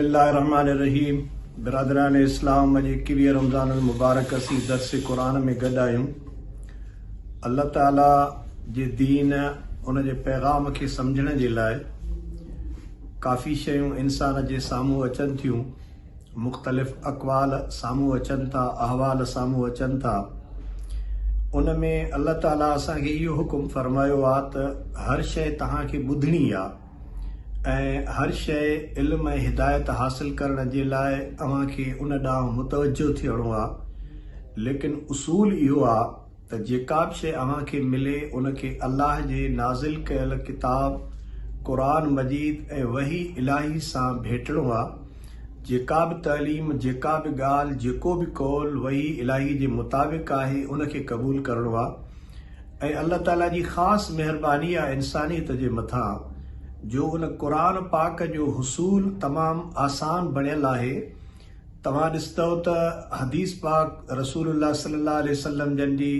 بسم الله الرحمٰن الرحيم برادران اسلام اڄ 21 رمضان المبارڪ اسين درس قرآن ۾ گڏ آهيون الله تعالي جي دين ان جي پيغام کي سمجهڻ جي لاء ڪافي شيون انسان جي سامهون اچن ٿيون مختلف اقوال سامهون اچن ٿا احوال سامهون اچن ٿا ان ۾ الله تعالي اسان کي اهو حڪم فرمايو آهي ته هر شيء توهان کي ٻڌڻي آهي ۽ هر شيء علم ۽ هدايت حاصل ڪرڻ جي لاء اوهان کي ان ڏانهن متوجه ٿيڻو آ ليڪن اصول اهو آ ته جيڪا به شيء اوهان کي ملي ان کي الله جي نازل ڪيل ڪتاب قرآن مجيد ۽ وحي الاهي سان ڀيٽڻو آ جيڪا به تعليم جيڪا به ڳالهه جيڪو به قول وحي الاهي جي مطابق آهي ان کي قبول ڪرڻو آ. ۽ الله تعالي جي خاص مهرباني آ انسانيت جي مٿان جو ان قرآن پاڪ جو حصول تمام آسان بڻيل آهي توهان ڏسندؤ ته حديث پاڪ رسول الله صلي الله عليه وسلم جن جي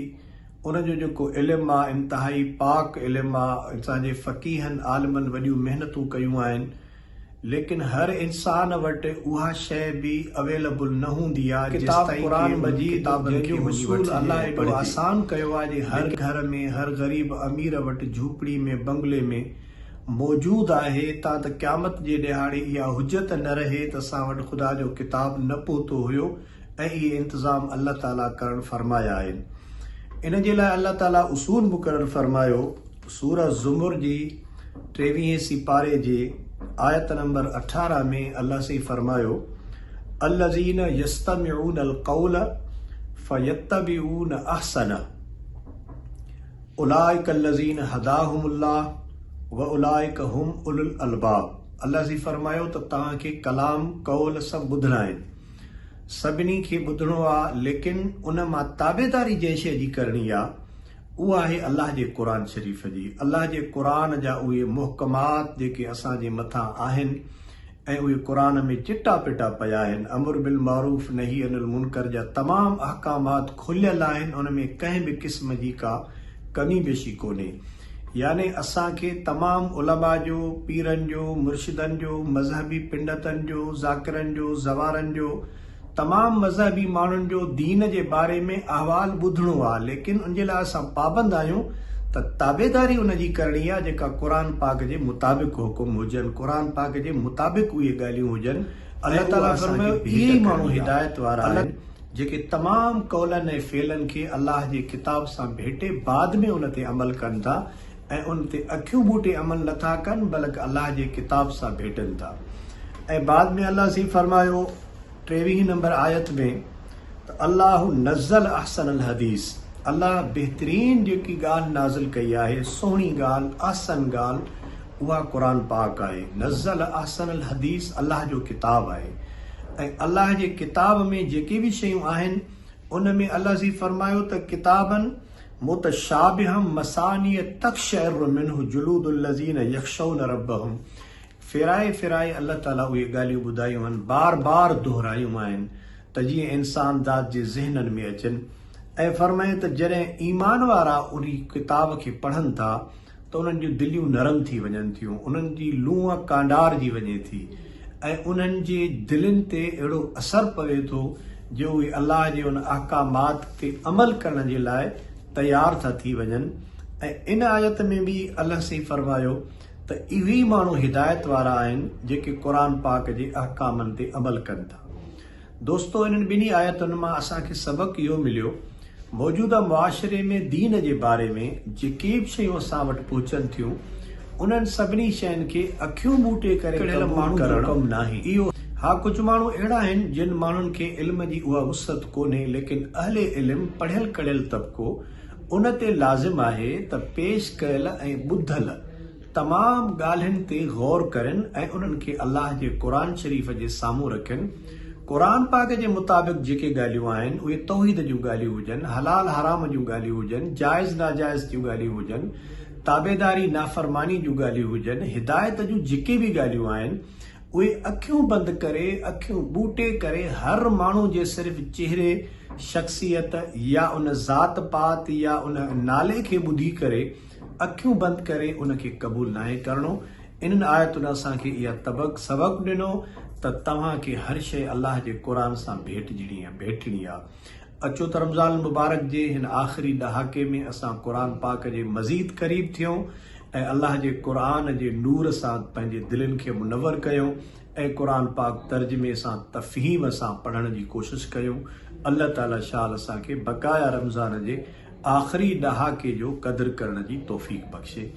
ان جو جيڪو علم آ انتهائي پاڪ علم آ اسان جي فقيهن عالمن وڏيون محنتون ڪيون آهن ليڪن هر انسان وٽ اها شيء به اويلبل نه هوندي آ ڪتاب جيستائين قرآن ڪي انهن مجيد ڪتابن جنهن کي جو وڃي حصول وٺجي الله ۽ ايڏو پڙهجي. آسان ڪيو آ جي هر گهر ۾ هر غريب امير وٽ جهوپڙي ۾ بنگلي ۾ موجود آهي تان ته قيامت جي ڏهاڙي اها حجت نه رهي ته اسان وٽ خدا جو ڪتاب نه پهتو هيو ۽ اهي انتظام الله تعالي ڪرڻ فرمايا آهن ان جي لاء الله تعالي اصول مقرر فرمايو سوره زمر جي ٽيويهين سيپاري جي آيت نمبر 18 ۾ الله سائين فرمايو، الذين يستمعون القول فيتبعون احسنه اولئک الذين هداهم الله واولئک هم اولو الالباب الله سائين فرمايو ته توهان کي ڪلام، قول، سڀ ٻڌڻا آهن، سڀني کي ٻڌڻو آ ليڪن ان مان تابعداري جنهن شيء جي ڪرڻي آ اها آهي الله جي قرآن شريف جي، الله جي قرآن جا اهي محڪمات جيڪي اسان جي مٿان آهن ۽ اهي قرآن ۾ چٽا پٽا پيا آهن، امر بالمعروف نهي عن المنڪر جا تمام احڪامات کليل آهن ان ۾ ڪنهن به قسم جي ڪا ڪمي بيشي ڪونهي يعني اسان کي تمام علماء جو، پيرن جو، مرشدن جو، مذهبي پنڊتن جو، ذاڪرن جو، زوارن جو، تمام مذهبي ماڻهن جو دين جي باري ۾ احوال ٻڌڻو آ ليڪن ان جي لاء اسان پابند آهيون ته تابعداري ان جي ڪرڻي آ جيڪا قرآن پاڪ جي مطابق حڪم هجن قرآن پاڪ جي مطابق اهي ڳالهيون هجن الله ۽ تعالي اها اسان کي فرمايو اهي ڀيٽ ئي ماڻهو ڪرڻي آ. هدايت وارا الله آهن جيڪي تمام قولن ۽ فعلن کي الله جي ڪتاب سان ڀيٽي بعد ۾ ان تي عمل ڪن ٿا ۽ ان تي اکيون ٻوٽي عمل نه ٿا ڪن بلڪ الله جي ڪتاب سان ڀيٽن ٿا ۽ بعد ۾ الله سائين فرمايو ٽيويهين نمبر آيت ۾ ته الله نزل احسن الحديث الله بهترين جيڪي ڳالهه نازل ڪئي آهي سهڻي ڳالهه احسن ڳالهه اها قرآن پاڪ آهي نزل احسن الحديث الله جو ڪتاب آهي ۽ الله جي ڪتاب ۾ جيڪي به شيون آهن ان ۾ الله سائين فرمايو ته ڪتابا متشابها مثاني تقشعر منه جلود الذين يخشون ربهم ڦيرائي ڦيرائي الله تعالي اهي ڳالهيون ٻڌايون آهن بار بار دهرايون آهن ته جيئن انسان ذات جي ذهنن ۾ اچن ۽ فرمائين ته جڏهن ايمان وارا انهي ڪتاب کي پڙهن ٿا ته انهن جون دليون نرم ٿي وڃن ٿيون، انهن جي لونء ڪانڊارجي وڃي ٿي ۽ انهن جي دلين تي اهڙو اثر پوي ٿو جو اهي الله جي ان احڪامات تي عمل ڪرڻ جي لاء تيار ٿا ٿي وڃن ۽ ان آيت ۾ به الله سائين فرمايو ته اهي ئي ماڻهو هدايت وارا آهن جيڪي قرآن پاڪ جي احڪامن تي عمل ڪن ٿا. دوستو انهن ٻنهي آيتن مان اسان کي سبق اهو مليو موجوده معاشري ۾ دين جي باري ۾ جيڪي به شيون اسان وٽ پهچن ٿيون انهن سڀني شين کي اکيون ٻوٽي ڪري ڪڙهيل قبول ماڻهو جو ڪرڻ ڪم ناهي. اهو ها ڪجهه ماڻهو اهڙا آهن جن ماڻهن کي علم جي اها وسعت ڪونهي ليڪن اهل علم پڙهيل ڪڙهيل طبقو ان تي لازم آهي ته پيش ڪيل ۽ ٻڌل تمام ڳالهين تي غور ڪرين ۽ انهن کي الله جي قرآن شريف جي سامهون رکين. قرآن پاڪ جي مطابق جيڪي ڳالهيون آهن اهي توحيد جون ڳالهيون هجن، حلال حرام جون ڳالهيون هجن، جائز ناجائز جون ڳالهيون هجن، تابعداري نافرماني جون ڳالهيون هجن، هدايت جون جيڪي به ڳالهيون آهن اهي اکيون بند ڪري، اکيون ٻوٽي ڪري هر ماڻهو جي صرف چهري، شخصيت يا ان ذات پات يا ان نالي کي ٻڌي ڪري اکيون بند ڪري ان کي قبول ناهي ڪرڻو. انهن آيتن اسان کي اها تبق، سبق، ڏنو ته توهان کي هر شيء الله جي قرآن سان ڀيٽجڻي ۽ ڀيٽڻي آ. اچو ته رمضان المبارڪ جي هن آخري ڏهاڪي ۾ اسان قرآن پاڪ جي مزيد قريب ٿيون ۽ الله جي قرآن جي نور سان پنهنجي دلين کي منور ڪيون ۽ قرآن پاڪ ترجمي سان تفهيم سان پڙهڻ جي ڪوشش ڪيون. الله تعالي شال اسان کي بقايا رمضان جي آخري ڏهاڪي جو قدر ڪرڻ جي توفيق بخشي.